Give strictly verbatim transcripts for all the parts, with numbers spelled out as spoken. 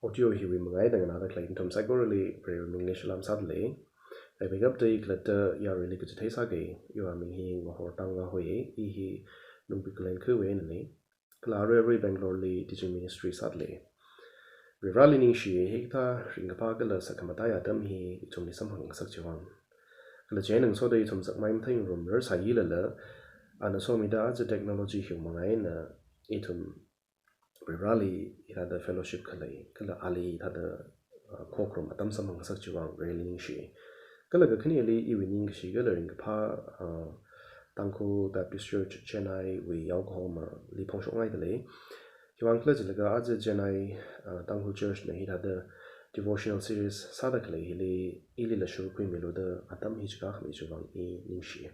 Audio hiwui mangāli nganāda khalei nathum saikorali Varewui mingli salam sādalei. Ai makeup day khalatta yaruili kachithei sākei, iwui ming hi Ngahor Tangva hoi, i hi Nungbi Khullen khawui einanei. Kala arui arui Bangalore li teaching ministry sādalei. Vareli ningshi, hikathā ringkaphā kala sakhamataiya atam hi ithumli samphang ngasak chiwui vang. Kala chieina ngasoda ithum sakmai matheingarumrar sāilala, ana somida aja technology hiwui mangāli ithum Vareli hithāda fellowship khalei, kala ali hithāda, uh, khokharum atam samphang ngasak chiwui vang Vareli ningshi. Kala kakhaneli iwui ningkashi kala ringkaphā, uh, Tangkhul Baptist Church Chennai wui yaokahomali phongshokngaidalei. Khiwui vang khala jilaga aja Chennai, uh, Tangkhul Church na hithāda devotional series sāda khalei hili ilila shurkhuimilu da atam hi chikākhami chiwui vang i ningshi.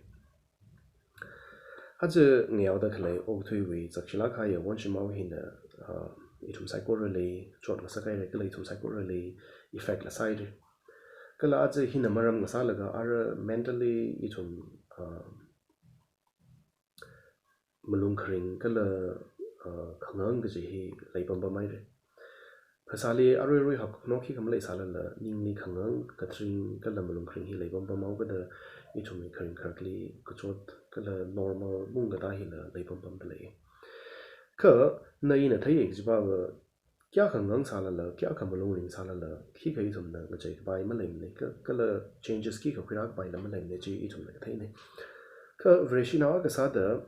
Aja ngayaoda khalei okathuiwui zakshilāk kahaiya wonshimao hina, uh, ithum saikorali chot ngasak haira kala ithum saikorali effect la sāhaira. Kala aja hina maram ngasālaga ara mentally ithum, uh, malung kharing kala, uh, khangang kaji hi leipampam haira. Phasāli arui arui hakkhanao khikha maleisālala, ningli khangang, katharing kala malung kharing hi leipampam haokada ithumwui kharing kharakli kachot kala normal mung katā hila leipampamdalei. Kha na ina theiya kajiva, kayākha ngangsālala, kayākha malung ringsālala, khikha ithumna ngacheikapai maleimanei, ka-, kala changes khikha khuirākapaila maleimanei chi ithumna katheinei. Kha Vareshinao akha sāda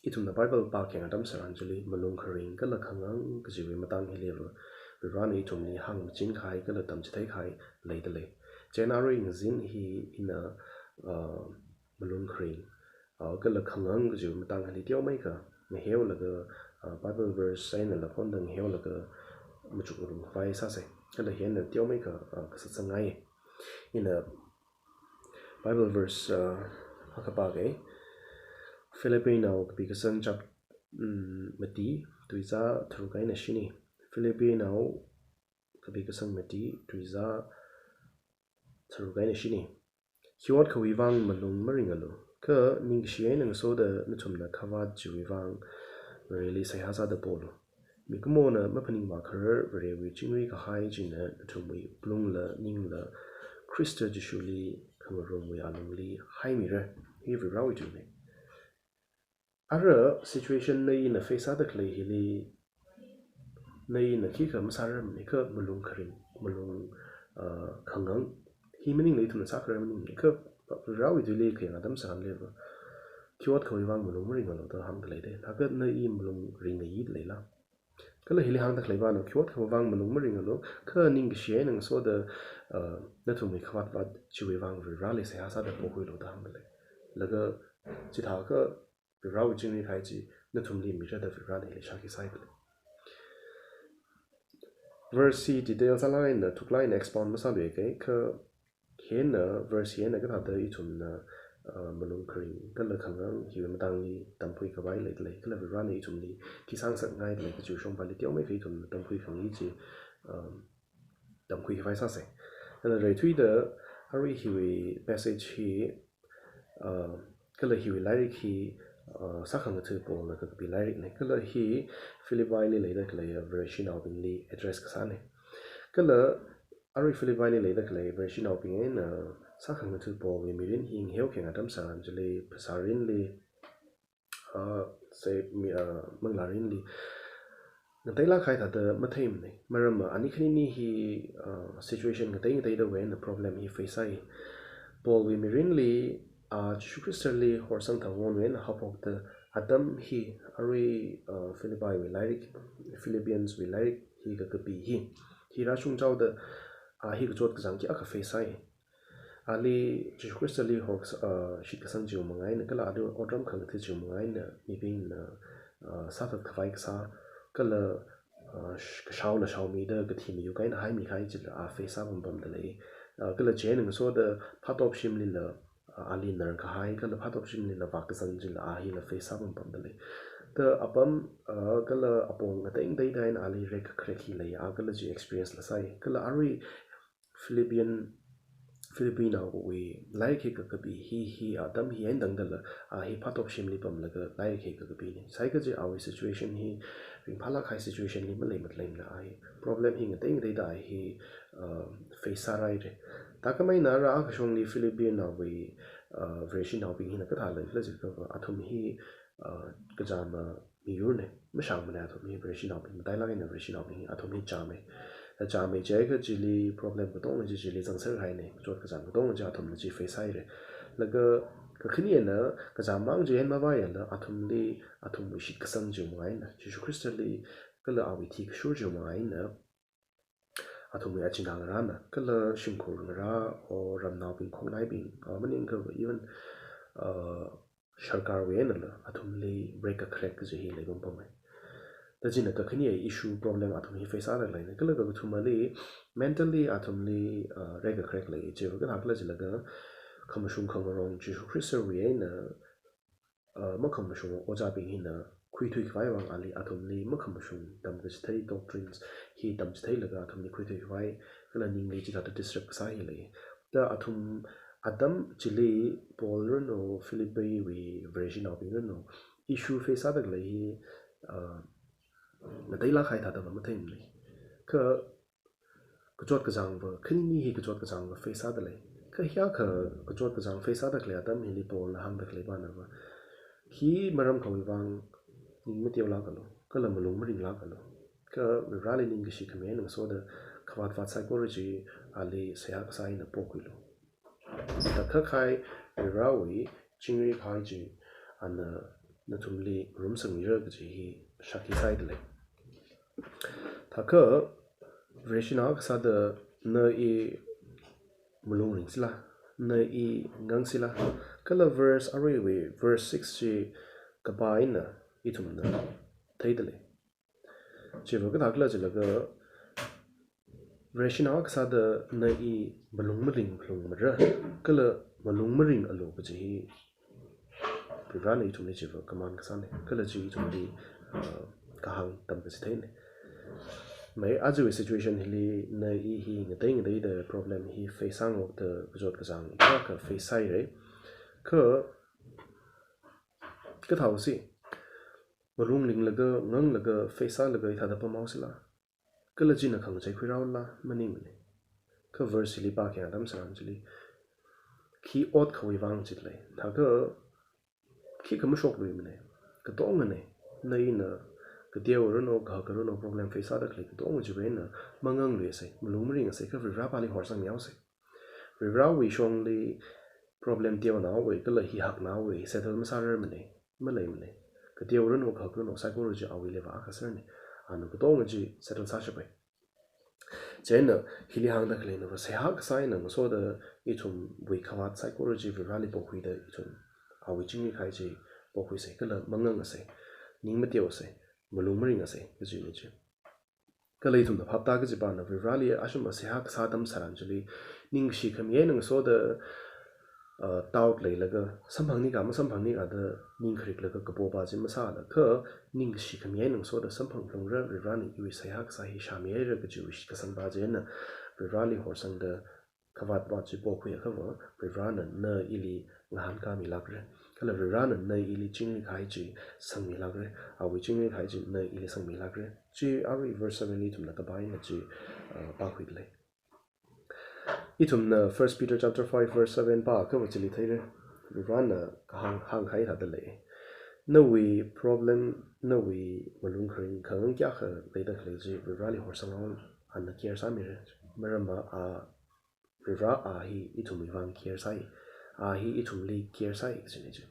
ithumna Bible pākhayang atam tharan chili malung kharing kala khangang kajiwui matang hili Varena ithumli hāngmachin kahai kala tamchithei kahai leidalei. Chieina arui ngazin hi ina, uh, malung kharing, uh, kala khangang kajiwui matang hili teomeikha ngaheolaga, uh, Bible verse eina lakhonda ngaheolaga machukngarum khavai sāsei. Kala hieina teomeikha, uh, kasatsangngai. Ina Bible verse, uh, akha pākei. Philippinao kapi kasang chap, mm, mati, tuizā tharuk eina shini. Philippinao kapi kasang mati, tuizā tharuk eina shini. Khi ot akhawui vang malung maringalu, kha ningkashi eina ngasoda nathumna khavāt chiwui vang Vareli seihā sāda polu. Mikumona maphaningvā kharar Varewui chingri kahai china nathumwui wuklungla ningla Khrista Jishuli khangarumwui alungli haimira. Hi Varewui tuinei. Ara situation na ina face sāda khalei hili, na ina khikha masārarmanei, kha malung kharing, malung, uh, khangang. Hi maningla ithumna sākharar maningmanei, kha Varewui tuili khayang atam tharanliva, khi ot akhawui vang malung maringalu da hāngdalei de. Thākha na i malung ringngaidaleila? Kala hili hāngda khalei vana, khi ot akhawui vang malung maringalu, kha ningkashi eina ngasoda, uh, nathumwui khavātvāt chiwui vang Vareli seihā sāda pokhuilu da hāngdalei. Laga chithākha Varewui chingri kahai chi nathumli mira da Varena hili shākhi sāhaidalei. Verse hi detail sālāk eina thuklāk eina expound masāluikei, kha hieina, verse hieina kathāda ithumna, uh, malung kharing kala khangang hiwui matangli tamkhui khavai leidalei, kala Varena ithumli khi sāngasakngaidalei kaji shongfali teomeikha ithumna tamkhui khangai chi, um, tamkhui khavai sāsei. Kala reithuida arui hiwui passage hi, uh, kala hiwui lairik hi, uh, Sākhangatha Paulna kakapi lairiknei. Kala hi Philippili leida khalei Vareshinaobingli address kasānei. Kala arui Philippili leida khalei Vareshinaobing eina Sākhangatha Paulwui mirin hi ngaheokhayang atam tharan chili phasārinli, uh, say, mi, uh, manglārinli ngateilāk kahai thāda matheimanei. Maramva ani khanini hi, uh, situation ngatei ngateidawui eina problem hi face sāi. Paulwui mirinli, uh, Jishu Khristali horsang thang wonwui eina haophokta atam hi arui, uh, Philippiwui lairik, Philippianswui lairik hi kakapi hi, hi rāshungchaoda, uh, hi kachot kachāng kayākha face sāi. Ali Jishu Khristali hor, uh, shitkasang chiwui manga eina, kala ali otram khangatha chiwui manga eina, mibingna, uh, sāthat khavai kasā, kala, uh, sh-, kashaola shaomida kathi mayuk eina haimi kahai chila a face sāpampamdalei. Uh, kala chieina ngasoda phatop shimlila, uh, ali nar kahai, kala phatop shimlila vākazang chila a hila face sāpampamdalei. Da apam, uh, kala apong ngatei ngateida eina ali rekkharek hi lei, a kala chi experience la sāi. Kala arui Philippian, Philippinaowui lairik hi kakapi hi, hi atam hi eina tangdala, a hi phatop shimli pamlaga lairik hi kakapinei. Sai kaji awui situation hi ringphālāk kahai situation li malei matleimana ai. Problem hi ngatei ngateida ai hi, uh, face sārai re. Thākhameina rā akha shongli Philippi naowui, uh, Vareshinaobing hina kathā leikhala jiakha athum hi, uh, kachāma miyurna, mashāngmana athum hi, Vareshinaobing, matailāk eina Vareshinaobing hi, athum hi chāma. Chāma chiakha chili problem katonga chi chili zangser kahaina, kachot kachāng katonga chi athumna chi face sāhaira. Laga kakhane eina kachāng mang chi eina mavāyangla athumli, athumwui shitkasang chiwui manga eina, Jishu Khristali kala awui thi kashur chiwui manga eina, athumwui achinā ngarāna, kala shimkhur ngarā, or ramnaobing khongnaibing, or maningakha even, uh, sarkarwui einala athumli break a crack kaji hi leipam pamma. Thāda china kakhane issue problem athum hi face sāda leina, kala kakathumali mentally athumli, uh, break a crack lei, chiva kathākhala jilaga khamashung khangarong Jishu Khristawui eina, uh, makhamashung ojābing hina khuithui khavai vang ali athumli makhamashung tamkachithei doctrines hi tamchitheilaga athumli khuithui khavai kala ningli chithāda disrupt kasā hi lei. Thāda athum atam chili Paul ranu, Philippiwui Vareshinaobing ranu, issue face sāda khalei hi, uh, ngateilāk kahai thāda va matheimana. Kha kachot kachāngva, khanini hi kachot kachāngva face sāda lei. Kha hiyākha kachot kachāng face sāda khalei atam hili Paulna hāngda khalei pana va, khi maram akhawui vang ning mateolākalu, kala malung maringlākalu. Kha Varivarali ningkashi khami eina ngasoda khavātvāt saikora chi ali seihā kasā eina pokhuilu. Thākha kahai Varivarawui chingri kahai chi ana nathumli ngarumsangmira kaji hi shākhi sāhaida lei. Thākha Vareshinao akha sāda na i malung ringsila, na i ngangsila, kala verse aruiwui verse six chi kapā eina ithumna theida lei. Chiva kathākhala jilaga, Vareshinao akha sāda na i malung maring phalungmara, kala malung maringalu kaji hi Varivarana ithumli chiva command kasāna, kala chi ithumli, uh, kahāng tamkachitheina. Mai ajawui situation hili na i hi ngatei ngateida problem hi face sāngaroda kachot kachāng hiyākha face sāhaira. Kha kathāhaosi, malung ringlaga, nganglaga, face sālaga hithāda pamhaosila, kala china khangachei khuirāola, maningmana. Kha verse hili pākhayang atam tharan chili, khi ot akhawui vang chi lei. Thākha khikha mashokluimana. Katongana, na ina kateo ranu, kahaka ranu problem face sāda khalei katonga chiwui eina mangangluisa, malung maringasa, kha Varivarapāli horsangmihaosa. Varivarawui shongli problem teonaowui, kala hi haknaowui settle masārarmana, maleimana. Kateo ranu, kahaka ranu, saikora chi awuiliva akha serna. Ana katonga chi settle sāshapai. Chieina hili hāngda khaleina va seihā kasā eina ngasoda ithumwui khavāt saikora chi Varivarali pokhuida ithum awui chingri kahai chi pokhuisa, kala mangangasa, ning mateosa, malung maringasa kajina chi. Kala ithumna phaptāki kajipana Varivarali ashum seihā kasā atam tharan chili, ningkashi khami eina ngasoda, uh, doubt leilaga, samphangni ka masamphangni ka da ning khariklaga kapo pa chi masāla, kha ningkashi khami eina ngasoda samphang phalungra, Varivarana iwui seihā kasā hi shāmihaira kajiwui shitkasang pa chieina Varivarali horsangda khavāt pa chi pokhuiakhava, Varivarana na ili ngahānkāmilākra. Kala Varivarana na ili chingri kahai chi sangmilākra. Awui chingri kahai chi na ili sangmilākra. Chi arui verse seven li ithumna kapā eina chi, uh, pākhuida lei. Ithumna First Peter chapter five verse seven pāakhava chili theira. Varivarana kahāng hāngkahai thāda lei. Nawui problem, nawui malung kharing khangang kayākha leida khalei chi Varivarali horsanghaolu, ana care sāmira. Maramva a Varivara a hi ithumwui vang care sāi. A hi ithumli care sāi kajina chi.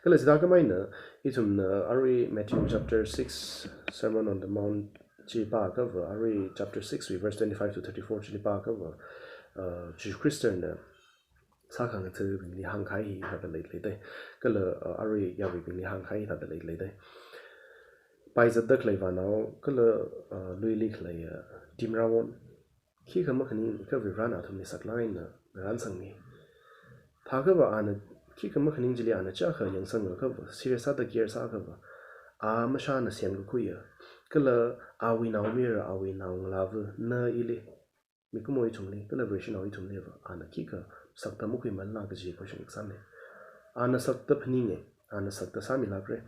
Kala chithākhameina ithumna arui Matthew chapter six, Sermon on the Mount chi pāakhava, arui chapter six wui verse twenty-five to thirty-four chili pāakhava, uh, Jishu Khristana sākhangatha̱bingli hāngkahai hi thāda leilei dai. Kala, uh, arui yaruibingli hāngkahai hi thāda leilei dai. Paizatda khalei vānao, kala, uh, luili khalei, uh, timrawon, khikha makhaning kha Varivarana athumli saklāk eina ngarānsangmi. Thākhava ana khikha makhaning chili ana chiyākha yangsanglakhava, serious sāda care sāakhava, a mashāna semkakhuiya, kala awui naomayara, awui naongalāva na ili, mikumo ithumli, kala Vareshinao ithumliva ana khikha sakta makhuimalala kaji question kasāna. Ana sakta phaninga, ana sakta sāmilākra.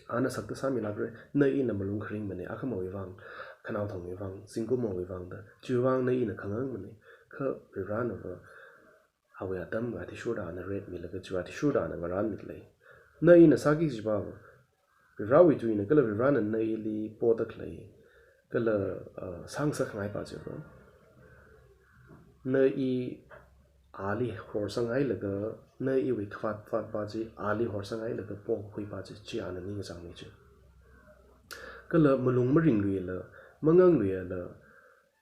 Ana sakta sāmilākra, na ina malung kharing mana, akhamawui vang, khanaothongwui vang, zingkumowui vang da, chiwui vang na ina khangangmana, kha Varivarana va, awui atam athishurda ana retmilaga, chiwui athishurda ana ngarānmida lei. Na ina sāki kajiva, Varivarawui tuina kala Varivarana na ili poda khalei, kala, uh, sāngasak khangai pa chiva, na i ali horsangailaga, na iwui khavāt vātpa chi ali horsangailaga pokhui pa chi, chi ana ningkachāngna chi. Kala malung maringluila, mangangluila,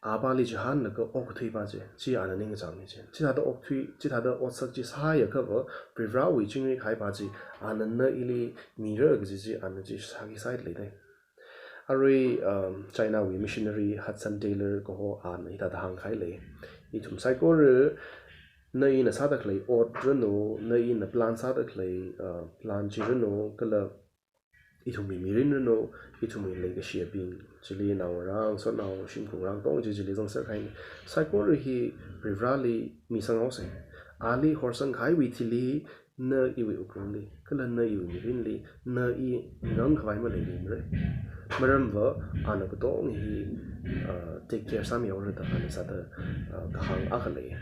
apali chihānlaga okthui pa chi, chi ana ningkachāngna chi. Chithāda okthui, chithāda otsak chi sāhaiakhava, Varivarawui chingri kahai pa chi, ana na ili mira kaji chi, ana chi sāki sāhaida lei dai. Arui, um, China wui missionary Hudson Taylor kaho ana hithāda hāngkahai lei. Ithum saikora, na ina sāda khalei ot ranu, na ina plan sāda khalei, uh, plan chi ranu, kala ithumwui mirin ranu, ithumwui leikashiyabing, chili naongarā, sonaongarā, shimkhur ngarā katonga chi chili zangser kahaina. Saikora hi Varivarali misanghaosa. Ali horsang kahaiwui thili, na iwui wuklungli, kala na iwui mirinli, na i ngangkhavai maleiluimara. Maramva, ana katonga hi, uh, take care sāmihaora da ana sāda, uh, kahāng akha lei.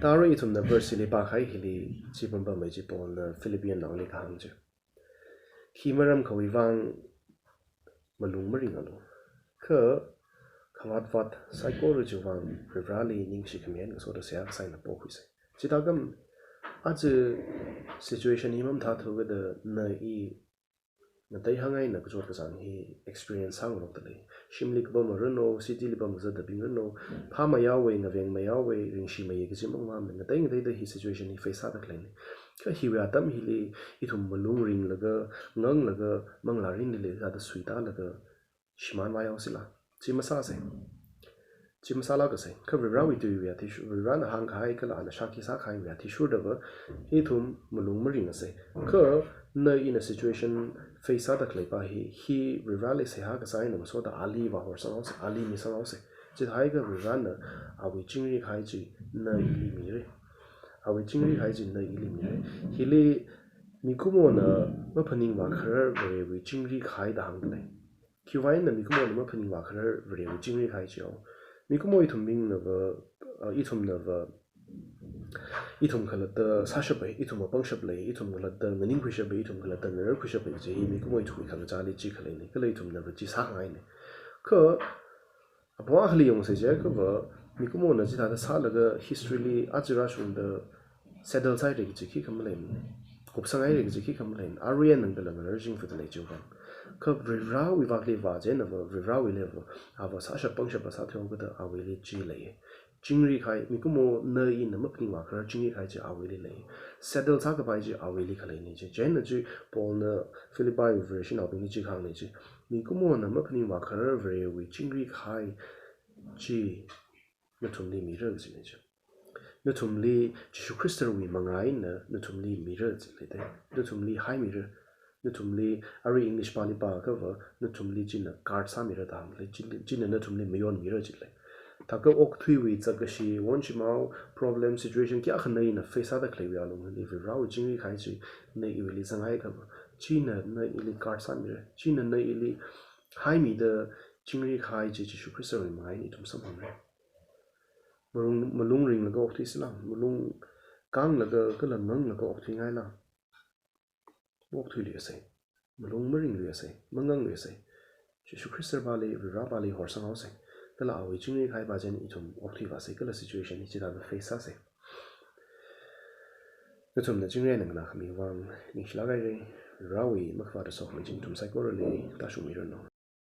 Tara ithumna verse hili pākahai hili, chi pampamei chi Paulna Philippian naoli kahāng chi. Khi maram akhawui vang malung maringalu. Kha khavāt vāt saikora chiwui vang Varivarali ningshi khami eina ngasoda seihā kasā eina pokhuisa. Chithākha, aja situation hi mamathāthu kajida na i ngatei hāngngai eina kachot kachāng hi experience sāngarokda lei. Shimli kapam ranu, city li pamkazatbing ranu, phāmeihaowa, ngavengmeihaowa, ringshimeiya kaji mangmamna, ngatei ngateida hi situation hi face sāda khaleina. Kha hiwui atam hili, ithum malung ringlaga, nganglaga, manglā mirinli hithāda suitālaga, shimānvaihaosila. Chi masāsa. Chi masālākasa. Kha Varivarawui tuiwui athishur, Varivarana hāngkahai kala ana shākhi sākahaiwui athishurdava, ithum malung maringasa. Kha na ina situation face sāda khalei pa hi, hi Varivarali seihā kasā eina ngasoda ali vāhorsanghaosa, ali misanghaosa. Chithākha Varivarana awui chingri kahai chi na ili mira. Awui chingri kahai chi na ili mira. Hili mikumona maphaningvākharar Varewui chingri kahai da hāngda lei. Khiwui vang eina mikumona maphaningvākharar Varewui chingri kahai chio. Mikumo ithumbingnava, uh, ithumnava, ithum khalatta sāshapa, ithumva pangshap lei, ithum khalatta nganingkhuishapa, ithum khalatta ngararkhuishapa kaji hi mikumo ithumwui khangachāli chi khaleina, kala ithumnava chi sāngaina. Kha, apong akhali yangsa jiakhava, mikumona chithāda sālaga history li aja rāshungda settle sāhaira kaji khikha maleimana. Kupsanghaira kaji khikha maleimana. Arui eina nangdala ngararchingfada lei chiwui vang. Kha Varivarawui vakli vā jinava, Varivarawuiliva, ava sāshap pangshapa sāthuihaokida awuili chi lei. Chingri kahai, mikumo na ina maphaningvākharar chingri kahai chi awuili lei. Settle sākapai chi awuili khaleina chi. Chieina chi Paulna Philippiwui Vareshinaobingli chi kahāngna chi. Mikumona maphaningvākharar Varewui chingri kahai chi nathumli mira kajina chi. Nathumli Jishu Khristawui mangā eina nathumli mira jilei dai. Nathumli haimira. Nathumli, arui English pāli pāakhava, nathumli china guard sāmira da hānglei, china, china nathumli mayonmira jilei. Thākha okathuiwui zakkashi, wonshimao, problem, situation kayākha na ina face sāda khaleiwui alungli Varivarawui chingri kahai chi na iwuili zanghaiakhava, china na ili guard sāmira, china na ili haimida chingri kahai chi Jishu Khristawui mangā eina ithum samphangra. Malung, malung ringlaga okthuisila, malung kanglaga kala nganglaga okthuingaila. Okthuiluisa. Malung maringluisa, mangangluisa. Jishu Khristapali, Varivarapali horsanghaosa. Kala awui chingri kahai pa chieina ithum okthuivāsa, kala situation hi chithāda face sāsa. Nathumna chingri eina nganākhami vang ningshilāk haira. Varivarawui makhavāta sokhami chi nathum saikorali tāshungmiranu.